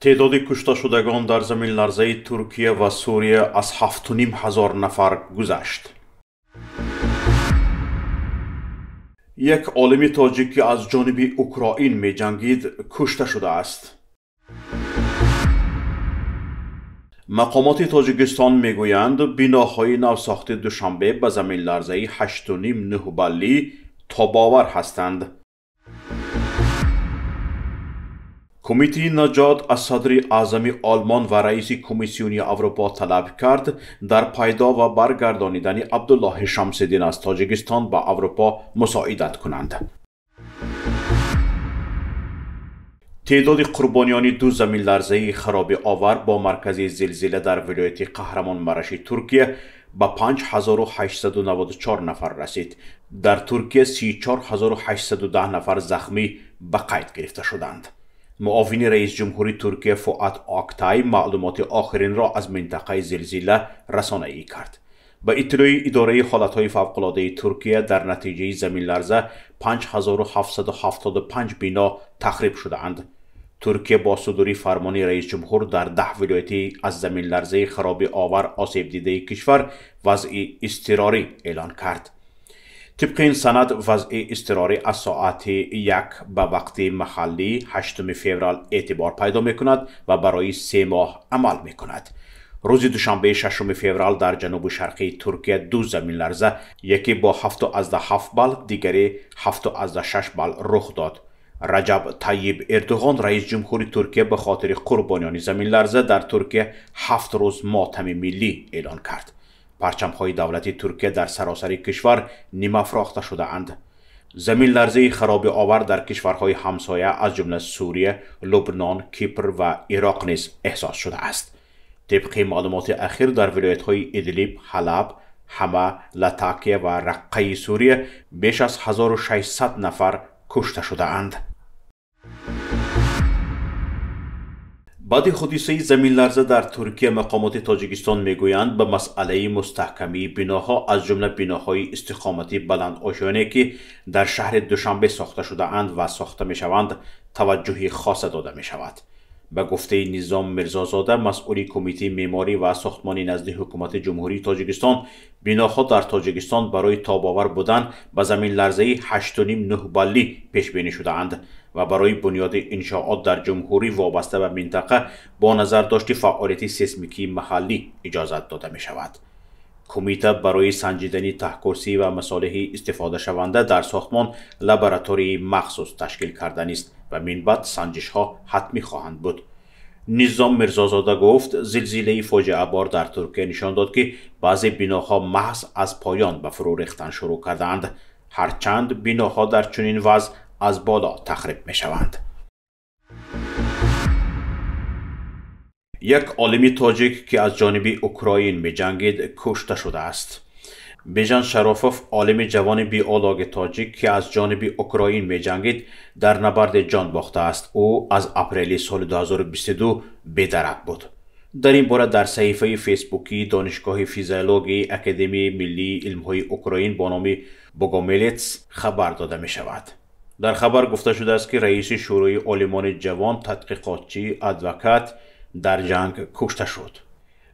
Теъдоди кушташудагон дар заминларзаи Туркия ва Сурия аз 7,5 ҳазор нафар гузашт. Як олими тоҷик, ки аз ҷониби Украин меҷангид, кушта шудааст. Мақомоти Тоҷикистон мегӯянд, биноҳои навсохти Душанбе ба заминларзаи 8,5-9 баллӣ тобовар ҳастанд. Кумитаи наҷот аз садри аъзами Олмон ва раиси Комиссиони Аврупо талаб кард, дар пайдо ва баргардонидани Абдуллоҳи Шамсиддин аз Тоҷикистон ба Аврупо мусоидат кунанд. Теъдоди қурбониёни ду заминларзаи харобиовар бо маркази зилзила дар вилояти Қаҳрамонмараши Туркия ба 5894 нафар расид. Дар Туркия 34 810 нафар захмӣ ба қайд гирифта шуданд. Муовини раисҷумҳури Туркия Фуат Октай маълумоти охиринро аз минтақаи зилзила расонаӣ кард. Ба иттилои идораи ҳолатҳои фавқулодаи Туркия, дар натиҷаи заминларза 5775 бино тахриб шудаанд. Туркия бо судури фармони раисҷумҳур дар 10 вилояти аз заминларзаи харобиовар осебдидаи кишвар вазъи изтирорӣ эълон кард. Тибқи ин санад, вазъи изтирорӣ аз соати 1 ба вақти маҳаллӣ 8 феврал эътибор пайдо мекунад ва барои 3 моҳ амал мекунад. Рӯзи душанбеи 6 феврал дар ҷанубу шарқии Туркия ду заминларза, яке бо 7,7 балл, дигаре 7,6 балл рух дод. Раҷаб Тайиб Эрдуғон, раис ҷумҳури Туркия, ба хотири қурбониёни заминларза дар Туркия 7 рӯз мотами миллӣ эълон кард. Парчамҳои давлати Туркия дар саросари кишвар нимафрохта шудаанд. Заминларзаи харобиовар дар кишварҳои ҳамсоя, аз ҷумла Сурия, Лубнон, Кипр ва Ироқ низ эҳсос шудааст. Тибқи маълумоти ахир, дар вилоятҳои Идлиб, Ҳалаб, Ҳама, Латакия ва Раққаи Сурия беш аз 1600 нафар кушта шудаанд. Баъди ҳодисаи заминларза дар Туркия мақомоти Тоҷикистон мегӯянд, ба масъалаи мустаҳкамии биноҳо, аз ҷумла биноҳои истиқоматии баландошёне, ки дар шаҳри Душанбе сохта шудаанд ва сохта мешаванд, таваҷҷӯҳи хоса дода мешавад. Ба гуфтаи Низом Мирзозода, масъули Кумитаи меъморӣ ва сохтмонӣ назди Ҳукумати Ҷумҳурии Тоҷикистон, биноҳо дар Тоҷикистон барои тобовар будан ба заминларзаи 8,5-9 баллӣ пешбинӣ шудаанд ва барои бунёди иншоот дар ҷумҳурӣ вобаста ба минтақа бо назардошти фаъолияти сейсмикии маҳаллӣ иҷозат дода мешавад. Кумита барои санҷидани таҳкурсӣ ва масолеҳи истифодашаванда дар сохтмон лабораторияи махсус ташкил карданист ва минбаъд санҷишҳо ҳатмӣ хоҳанд буд. Низом Мирзозода гуфт, зилзилаи фоҷиабор дар Туркия нишон дод, ки баъзе биноҳо маҳз аз поён ба фурӯ рехтан шурӯъ кардаанд, ҳарчанд биноҳо дар чунин вазъ аз боло тахриб мешаванд. Як олими тоҷик, ки аз ҷониби Украин меҷангид, кушта шудааст. Бежан Шарофов, олими ҷавони биологи тоҷик, ки аз ҷониби Украин меҷангид, дар набарде ҷон бохтааст. Ӯ аз апрели соли 2022 бедарак буд. Дар ин бора дар саҳифаи фейсбукии Донишгоҳи физиологияи Академияи миллии илмҳои Украин бо номи Богомелец хабар дода мешавад. Дар хабар гуфта шудааст, ки раиси Шӯрои олимони ҷавон, тадқиқотчӣ, адвокат дар ҷанг кушта шуд.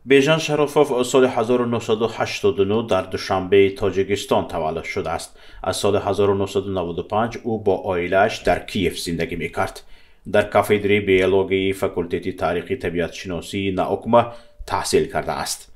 Бежан Шарофов соли 1989 дар Душанбеи Тоҷикистон таваллуд шудааст. Аз соли 1995 ӯ бо оилааш дар Киев зиндагӣ мекард. Дар кафедраи биологияи факултети таърихи табиатшиносии НАУКМА таҳсил кардааст.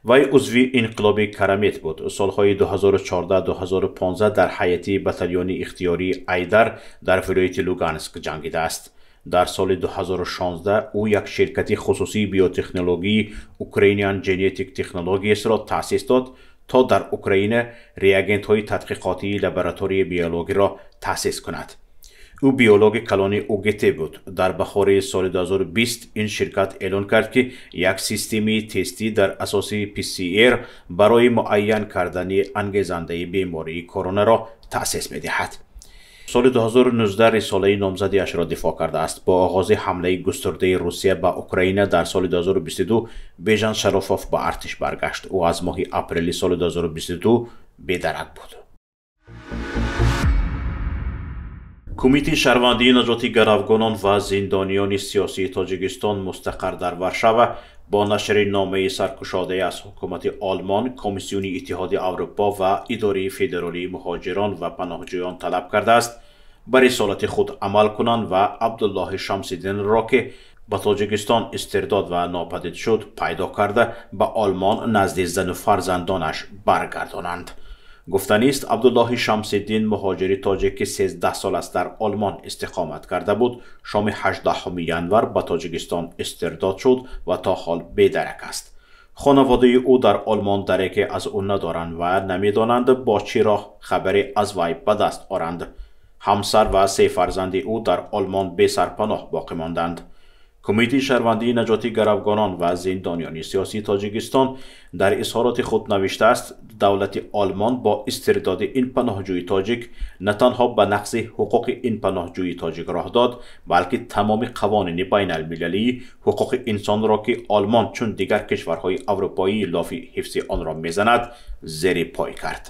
Вай узви инқилоби Карамет буд. Солҳои 2014-2015 дар ҳайати батальони ихтиёрии Айдар дар вилояти Луганск ҷангидааст. Дар соли 2016 ӯ як ширкати хусусии биотехнологии Ukrainian Genetic Technologies-ро таъсис дод, то дар Украина реагентҳои тадқиқотии лабораторияи биологиро таъсис кунад. Ӯ биологи калони УГТ буд. Дар баҳори соли 2020 ин ширкат эълон кард, ки як системаи тестӣ дар асоси ПСР барои муайян кардани ангезандаи бемории коронаро таъсис медиҳад. Соли 2019 рисолаи номзадиашро дифоъ кардааст. Бо оғози ҳамлаи густурдаи Русия ба Украина дар соли 2022 Бежан Шарофов ба артиш баргашт. Ӯ аз моҳи апрели соли 2022 бедарак буд. Кумитаи шаҳрвандии наҷоти гаравгонон ва зиндониёни сиёсии Тоҷикистон мустақар дар Варшава бо нашри номаи саркушодае аз ҳукумати Олмон, Комиссиони Иттиҳоди Аврупо ва Идораи Федералии муҳоҷирон ва паноҳҷӯён талаб кардааст ба рисолати худ амал кунанд ва Абдуллоҳи Шамсиддинро, ки ба Тоҷикистон истирдод ва нопадид шуд, пайдо карда ба Олмон назди зану фарзандонаш баргардонанд. Гуфтанист, Абдуллоҳи Шамсиддин, муҳоҷири тоҷик, ки 13 сол аст дар Олмон истиқомат карда буд, шоми 18 январ ба Тоҷикистон истирдод шуд ва то ҳол бедарак аст. Хонаводаи ӯ дар Олмон дареке аз ӯ надоранд ва намедонанд бо чӣ роҳ хабаре аз вай ба даст оранд. Ҳамсар ва се фарзанди ӯ дар Олмон бесарпаноҳ боқӣ монданд. Кумитаи шаҳрвандии наҷоти гаравгонон ва зиндониёни сиёсии Тоҷикистон дар изҳороти худ навиштааст, давлати Олмон бо истирдоди ин паноҳҷӯи тоҷик на танҳо ба нақзи ҳуқуқи ин паноҳҷӯи тоҷик роҳ дод, балки тамоми қавонини байналмилалии ҳуқуқи инсонро, ки Олмон чун дигар кишварҳои аврупоӣ лофи ҳифзи онро мезанад, зери пой кард.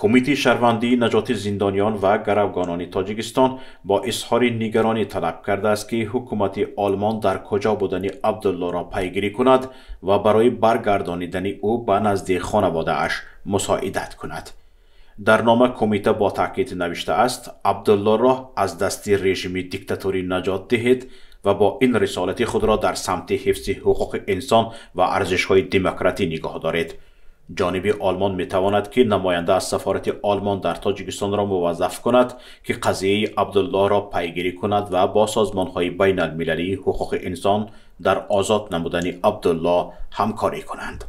Кумитаи шаҳрвандии наҷоти зиндониён ва гаравгонони Тоҷикистон бо изҳори нигаронӣ талаб кардааст, ки ҳукумати Олмон дар куҷо будани Абдуллоро пайгирӣ кунад ва барои баргардонидани ӯ ба назди хонаводааш мусоидат кунад. Дар нома кумита бо таъкид навиштааст, Абдуллоро аз дасти режими диктаторӣ наҷот диҳед ва бо ин рисолати худро дар самти ҳифзи ҳуқуқи инсон ва арзишҳои демократӣ нигоҳ доред. Ҷониби Олмон метавонад, ки намоянда аз сафорати Олмон дар Тоҷикистонро муваззаф кунад, ки қазияи Абдуллоҳро пайгирӣ кунад ва бо созмонҳои байналмилалии ҳуқуқи инсон дар озод намудани Абдуллоҳ ҳамкорӣ кунанд.